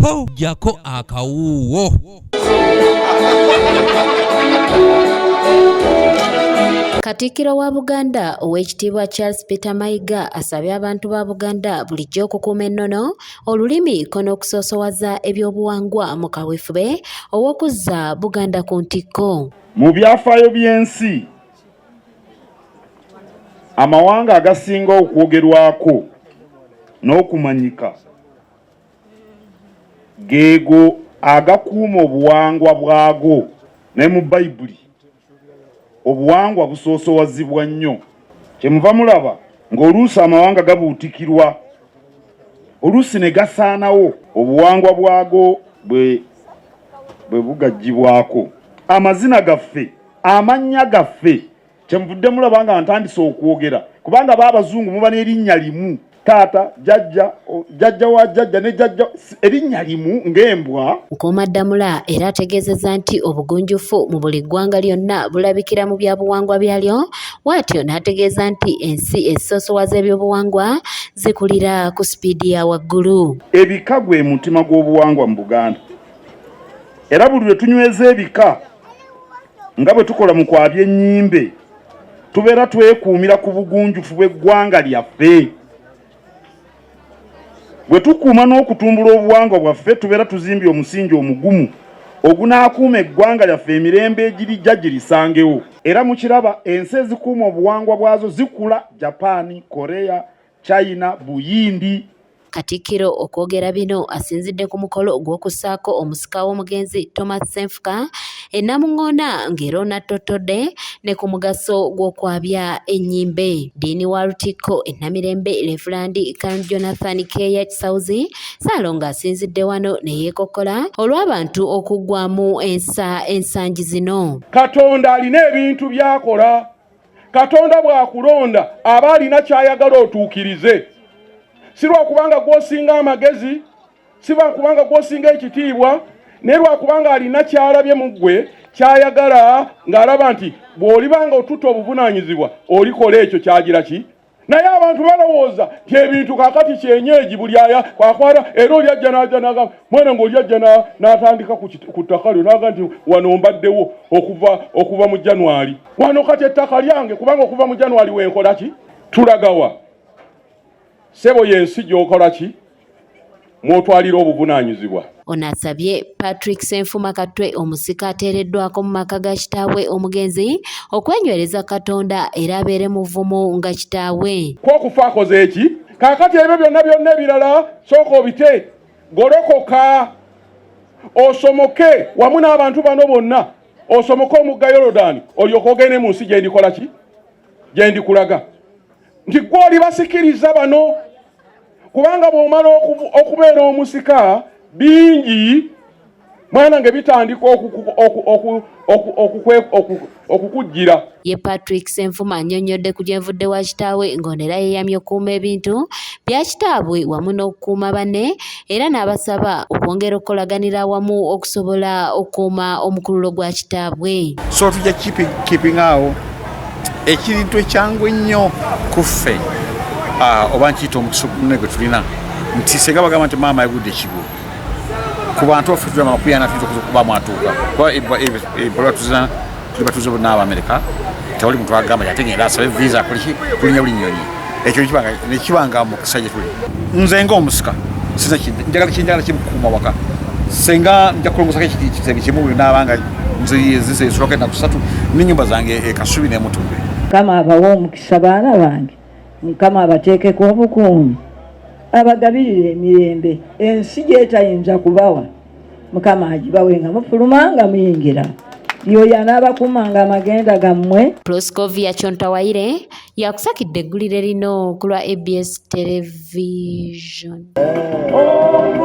Ho, jjako akawuuwo. Katikkiro wa Buganda Oweekitiibwa Charles Peter Mayiga asabye abantu ba Buganda bulijjo okukuuma ennono, olulimi ko n'okusoosowaza ebyobuwangwa mu kaweefube ow'okuzza Buganda ku ntikko. Mu byafaayo by'ensi, amawanga agasinga okwogerwako n'okumanyika geego agakuuma obuwangwa bwago. Ne mu Bayibuli obuwangwa busoosowazibwa nnyo. Kyemuva mulaba ng'oluusi amawanga gabuutikirwa, oluusi ne gasaanawo obuwangwa bwago bwe bugaggyibwako. Amazina gaffe, amannya gaffe, kyemuvudde mulaba nga ntandise okwogera, kubanga ba abazungu muba n'erinnya limu, taata, jjajja, jjajja wa jjajja ne jjajja, erinnya limu ng'embwa. Mukuumaddamula era ategeezezza nti obugunjufu mu buli ggwanga lyonna bulabikira mu byabuwangwa byalyo, bw'atyo n'ategeeza nti ensi ezisoosowaza ebyobuwangwa zikulira ku sipiidi ya waggulu. Ebika gwe mutima gw'obuwangwa mu Buganda, era buli lwe tunyweza ebika nga bwe tukola mu kwabya ennyimbe, tubeera twekuumira ku bugunjufu bw'eggwanga lyaffe. Bwe tukuuma n'okutumbula obuwangwa bwaffe, tubeera tuzimbye omusingi omugumu ogunaakuuma eggwanga lyaffe emirembe egirijja girisangewo. Era mukiraba ensi ezikuuma obuwangwa bwazo zikula, Japan, Korea, China, Buyindi. Katikkiro okwogera bino asinzidde ku mukolo gw'okussaako omusika w'omugenzi Thomas Ssenfuka e Namuŋŋoona ng'era ono attottodde ne ku mugaso gw'okwabya ennyimbe. Ddiini wa Lutikko e Namirembe Levulandi Can Jonathan Keeya Kisawuzi Ssaalongo asinzidde wano ne yeekokkola olw'abantu okuggwamu ensa ensangi zino. Katonda alina ebintu by'akola. Katonda bw'akulonda aba alina ky'ayagala otuukirize, si lwakubanga gw'osinga amagezi, si lwakubanga gw'osinga ekitiibwa, naye lwakubanga alina ky'alabye mu ggwe ky'ayagala, ng'alaba nti bw'oliba nga otutte obuvunaanyizibwa olikola ekyo ky'agira ki. Naye abantu balowooza nti ebintu kaakati kyenyeegi buli aya kwakwata, era oli ajja n'ajja n'agamba mwana ng'oli ajja n'atandika ku ttaka lyo n'agamba nti wano mbaddewo okuva mu January, wano kati ettaka lyange kubanga okuva mu January wenkola ki? Tulagawa ssebo, y'ensi gy'okola ki mw'otwalira obuvunaanyizibwa. Ono asabye Patrick Ssenfuma Katwe omusika ateereddwako mu maka ga kitaabwe omugenzi okwenywereza Katonda era abeere muvumu nga kitaabwe. Kwokufa akoze eki? Kaakati ebyo byonna byonna ebirala sooka obite, golokoka osomoke wamu n'abantu bano bonna, osomoke omugga Yorodaani olyoke ogende mu nsi gye ndikola ki? Gye ndikulaga. Nti ggwe olibasikiriza bano, kubanga bw'omala okubeera omusika bingi mwana nge bitandika okukujjira. Ye Patrick Ssenfuma annyonnyodde ku gyenvudde wa kitaawe ng'ono era yeeyamye okukuuma ebintu bya kitaabwe wamu n'okukuuma banne era n'abasaba okwongera okukolaganira awamu okusobola okukuuma omukululo gwa kitaabwe. So tujja keeping awo ekintu ekyangu ennyo ku ffe, oba nkiyita omukisa ogunene gwe tulina nti senga bagamba nti maama yagudde ekigwo ku bantu baffe tulina amakumi ana tuyinza okubamu atuuka kuba ebbaluwa tuzina tuli batuuze bonna Abamerika, tewali muntu agamba ate ngenda asabe visa akoleki, tulinya buli nnyonyi. Ekyo nekibanga mukisa gye tuli. Nze ng'omusika sina njagala kinjagala kimukuuma waka, senga nja kulongosako ekisenge kimu buli naabanga nze zize nsulako ennaku 3 n'ennyumba zange e Kasubi ne Mutundwe. Mukama abawe omukisa baana bange, Mukama abateekeko obukuumi, abagabirire emirembe ensi gy'etayinza kubawa, Mukama agibawe nga mufuluma nga muyingira. Yoyo anaabakuumanga amagenda gammwe. Proscovia Kyontawayire yakusakidde eggulire lino ku lwa ABS Television. Oh.